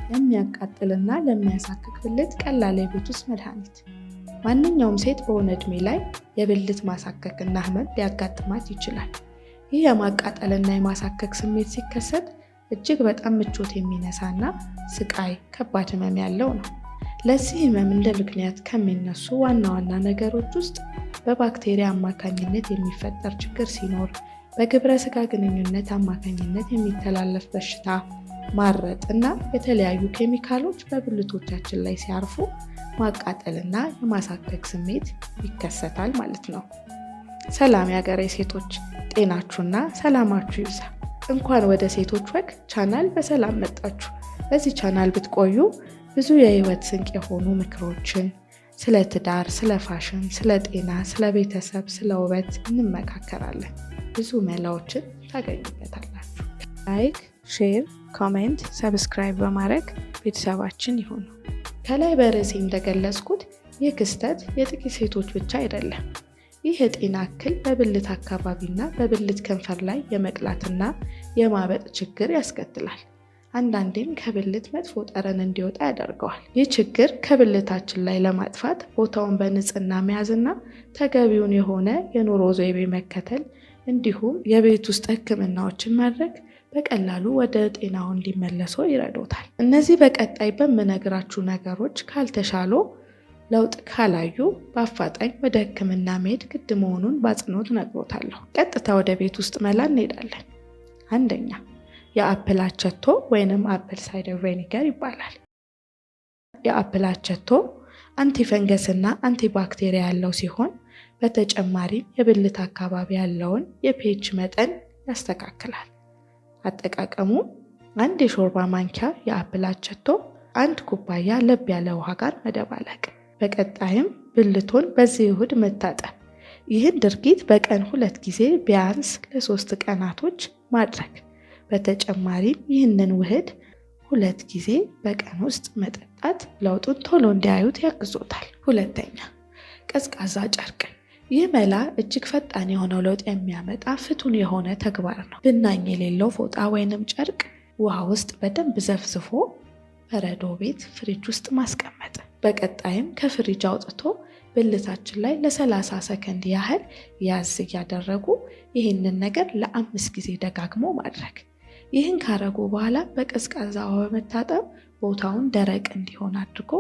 ለሚያቃጥልና ለሚያሳክክ ብልት ቀላል የቤት ውስጥ መድኃኒት። ማንኛውም ሴት በሆነ ዕድሜ ላይ የብልት ማሳከክና ህመም ሊያጋጥማት ይችላል። ይህ የማቃጠልና የማሳከክ ስሜት ሲከሰት እጅግ በጣም ምቾት የሚነሳና ስቃይ፣ ከባድ ህመም ያለው ነው። ለዚህ ህመም እንደ ምክንያት ከሚነሱ ዋና ዋና ነገሮች ውስጥ በባክቴሪያ አማካኝነት የሚፈጠር ችግር ሲኖር፣ በግብረ ስጋ ግንኙነት አማካኝነት የሚተላለፍ በሽታ፣ ማረጥ እና የተለያዩ ኬሚካሎች በብልቶቻችን ላይ ሲያርፉ ማቃጠልና የማሳከክ ስሜት ይከሰታል ማለት ነው። ሰላም የሀገሬ ሴቶች፣ ጤናችሁና ሰላማችሁ ይብዛ። እንኳን ወደ ሴቶች ወግ ቻናል በሰላም መጣችሁ። በዚህ ቻናል ብትቆዩ ብዙ የህይወት ስንቅ የሆኑ ምክሮችን ስለ ትዳር፣ ስለ ፋሽን፣ ስለ ጤና፣ ስለ ቤተሰብ፣ ስለ ውበት እንመካከራለን። ብዙ መላዎችን ታገኙበታላችሁ። Like፣ share፣ comment፣ subscribe በማድረግ ቤተሰባችን ይሁኑ። ከላይ በርዕሴ እንደገለጽኩት ይህ ክስተት የጥቂት ሴቶች ብቻ አይደለም። ይህ የጤና እክል በብልት አካባቢና በብልት ከንፈር ላይ የመቅላትና የማበጥ ችግር ያስከትላል። አንዳንዴም ከብልት መጥፎ ጠረን እንዲወጣ ያደርገዋል። ይህ ችግር ከብልታችን ላይ ለማጥፋት ቦታውን በንጽህና መያዝና ተገቢውን የሆነ የኑሮ ዘይቤ መከተል እንዲሁም የቤት ውስጥ ሕክምናዎችን ማድረግ በቀላሉ ወደ ጤናው እንዲመለሱ ይረዶታል። እነዚህ በቀጣይ በምነግራችሁ ነገሮች ካልተሻሉ፣ ለውጥ ካላዩ በአፋጣኝ ወደ ሕክምና መሄድ ግድ መሆኑን በአጽንኦት ነግሮታለሁ። ቀጥታ ወደ ቤት ውስጥ መላ እንሄዳለን። አንደኛ፣ የ apple አቸቶ ወይንም apple cider vinegar ይባላል። የ apple አቸቶ anti fungus እና anti bacteria ያለው ሲሆን በተጨማሪም የብልት አካባቢ ያለውን የ pH መጠን ያስተካክላል። አጠቃቀሙ 1 የሾርባ ማንኪያ የ apple አቸቶ 1 ኩባያ ለብ ያለ ውሃ ጋር መደባለቅ። በቀጣይም ብልቶን በዚህ ውህድ መታጠብ። ይህን ድርጊት በቀን 2 ጊዜ ቢያንስ ለ3 ቀናቶች ማድረግ። በተጨማሪም ይህንን ውህድ 2 ጊዜ በቀን ውስጥ መጠጣት ለውጡን ቶሎ እንዲያዩት ያግዞታል። ሁለተኛ፣ ቀዝቃዛ ጨርቅ። ይህ መላ እጅግ ፈጣን የሆነው ለውጥ የሚያመጣ ፍቱን የሆነ ተግባር ነው። ብናኝ የሌለው ፎጣ ወይንም ጨርቅ ውሃ ውስጥ በደንብ ዘፍዝፎ በረዶ ቤት ፍሪጅ ውስጥ ማስቀመጥ። በቀጣይም ከፍሪጅ አውጥቶ ብልታችን ላይ ለ30 ሰከንድ ያህል ያዝ እያደረጉ ይህንን ነገር ለ5 ጊዜ ደጋግሞ ማድረግ። ይህን ካረጉ በኋላ በቀዝቃዛ ውሃ በመታጠብ ቦታውን ደረቅ እንዲሆን አድርጎ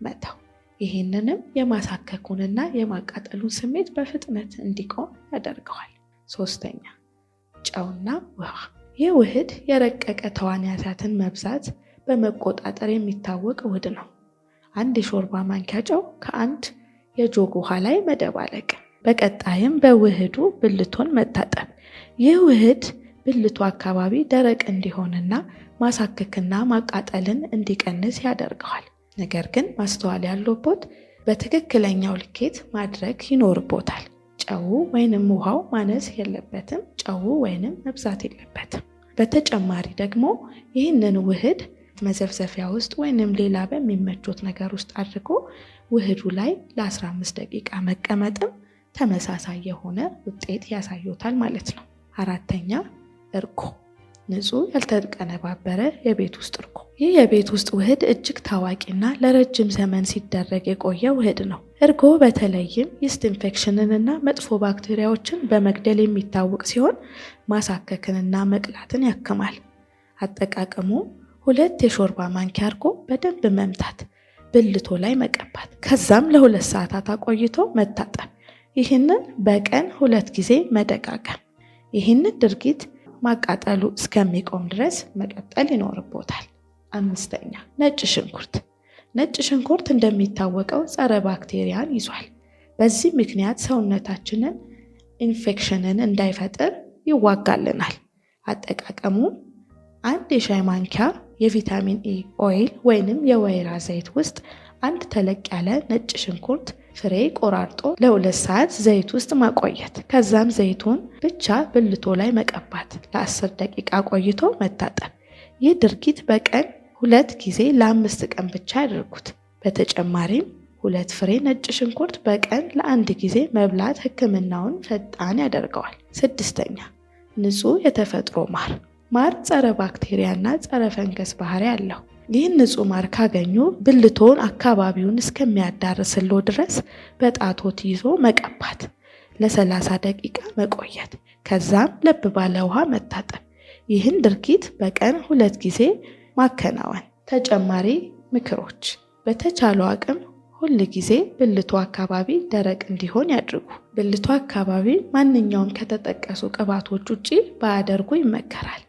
መተው። ይህንንም የማሳከኩንና የማቃጠሉን ስሜት በፍጥነት እንዲቆም ያደርገዋል። ሶስተኛ፣ ጨውና ውሃ። ይህ ውህድ የረቀቀ ተዋንያትን መብዛት በመቆጣጠር የሚታወቅ ውህድ ነው። 1 የሾርባ ማንኪያ ጨው ከአንድ የጆግ ውሃ ላይ መደባለቅ። በቀጣይም በውህዱ ብልቶን መታጠብ። ይህ ውህድ ብልቱ አካባቢ ደረቅ እንዲሆንና ማሳከክና ማቃጠልን እንዲቀንስ ያደርገዋል። ነገር ግን ማስተዋል ያለቦት በትክክለኛው ልኬት ማድረግ ይኖርቦታል። ጨው ወይንም ውሃው ማነስ የለበትም። ጨው ወይንም መብዛት የለበትም። በተጨማሪ ደግሞ ይህንን ውህድ መዘፍዘፊያ ውስጥ ወይንም ሌላ በሚመቾት ነገር ውስጥ አድርጎ ውህዱ ላይ ለ15 ደቂቃ መቀመጥም ተመሳሳይ የሆነ ውጤት ያሳዩታል ማለት ነው። አራተኛ፣ እርጎ። ንጹህ ያልተቀነባበረ የቤት ውስጥ እርጎ። ይህ የቤት ውስጥ ውህድ እጅግ ታዋቂና ለረጅም ዘመን ሲደረግ የቆየ ውህድ ነው። እርጎ በተለይም yeast infection ንና መጥፎ ባክቴሪያዎችን በመግደል የሚታወቅ ሲሆን ማሳከክንና መቅላትን ያክማል። አጠቃቀሙ 2 የሾርባ ማንኪያ እርጎ በደንብ መምታት፣ ብልቶ ላይ መቀባት፣ ከዛም ለ2 ሰዓታት አቆይቶ መታጠብ። ይህንን በቀን 2 ጊዜ መደጋገም። ይህንን ድርጊት ማቃጠሉ እስከሚቆም ድረስ መቀጠል ይኖርቦታል። አምስተኛ፣ ነጭ ሽንኩርት። ነጭ ሽንኩርት እንደሚታወቀው ጸረ ባክቴሪያን ይዟል። በዚህ ምክንያት ሰውነታችንን ኢንፌክሽንን እንዳይፈጥር ይዋጋልናል። አጠቃቀሙ 1 የሻይ ማንኪያ የ vitamin E oil ወይንም የወይራ ዘይት ውስጥ 1 ተለቅ ያለ ነጭ ሽንኩርት ፍሬ ቆራርጦ ለ2 ሰዓት ዘይት ውስጥ ማቆየት። ከዛም ዘይቱን ብቻ ብልቶ ላይ መቀባት፣ ለ10 ደቂቃ ቆይቶ መታጠብ። ይህ ድርጊት በቀን 2 ጊዜ ለ5 ቀን ብቻ ያድርጉት። በተጨማሪም 2 ፍሬ ነጭ ሽንኩርት በቀን ለ1 ጊዜ መብላት ህክምናውን ፈጣን ያደርገዋል። ስድስተኛ፣ ንጹህ የተፈጥሮ ማር። ማር ጸረ ባክቴሪያና ጸረ ፈንገስ ባህሪ አለው። ይህን ንጹህ ማር ካገኙ ብልቶን አካባቢውን እስከሚያዳርስሎ ድረስ በጣቶት ይዞ መቀባት፣ ለ30 ደቂቃ መቆየት፣ ከዛም ለብ ባለ ውሃ መታጠብ። ይህን ድርጊት በቀን 2 ጊዜ ማከናወን። ተጨማሪ ምክሮች፣ በተቻለው አቅም ሁል ጊዜ ብልቱ አካባቢ ደረቅ እንዲሆን ያድርጉ። ብልቱ አካባቢ ማንኛውም ከተጠቀሱ ቅባቶች ውጪ ባያደርጉ ይመከራል።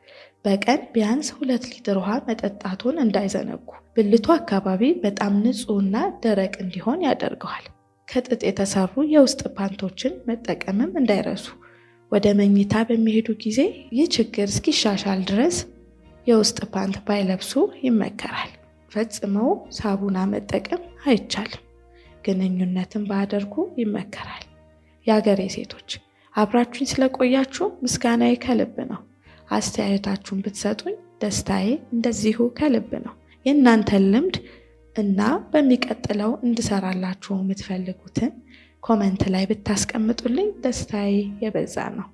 በቀን ቢያንስ 2 ሊትር ውሃ መጠጣቱን እንዳይዘነጉ። ብልቱ አካባቢ በጣም ንጹህና ደረቅ እንዲሆን ያደርገዋል። ከጥጥ የተሰሩ የውስጥ ፓንቶችን መጠቀምም እንዳይረሱ። ወደ መኝታ በሚሄዱ ጊዜ ይህ ችግር እስኪሻሻል ድረስ የውስጥ ፓንት ባይለብሱ ይመከራል። ፈጽመው ሳቡና መጠቀም አይቻልም። ግንኙነትን ባያደርጉ ይመከራል። የሀገሬ ሴቶች አብራችሁኝ ስለቆያችሁ ምስጋናዬ ከልብ ነው። አስተያየታችሁን ብትሰጡኝ ደስታዬ እንደዚሁ ከልብ ነው። የእናንተን ልምድ እና በሚቀጥለው እንድሰራላችሁ የምትፈልጉትን comment ላይ ብታስቀምጡልኝ ደስታዬ የበዛ ነው።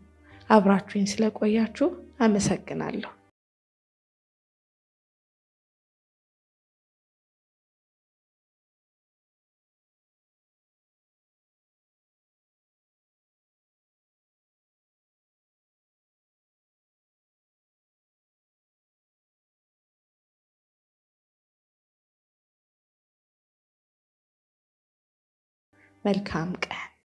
አብራችሁኝ ስለቆያችሁ አመሰግናለሁ። መልካም ቀን።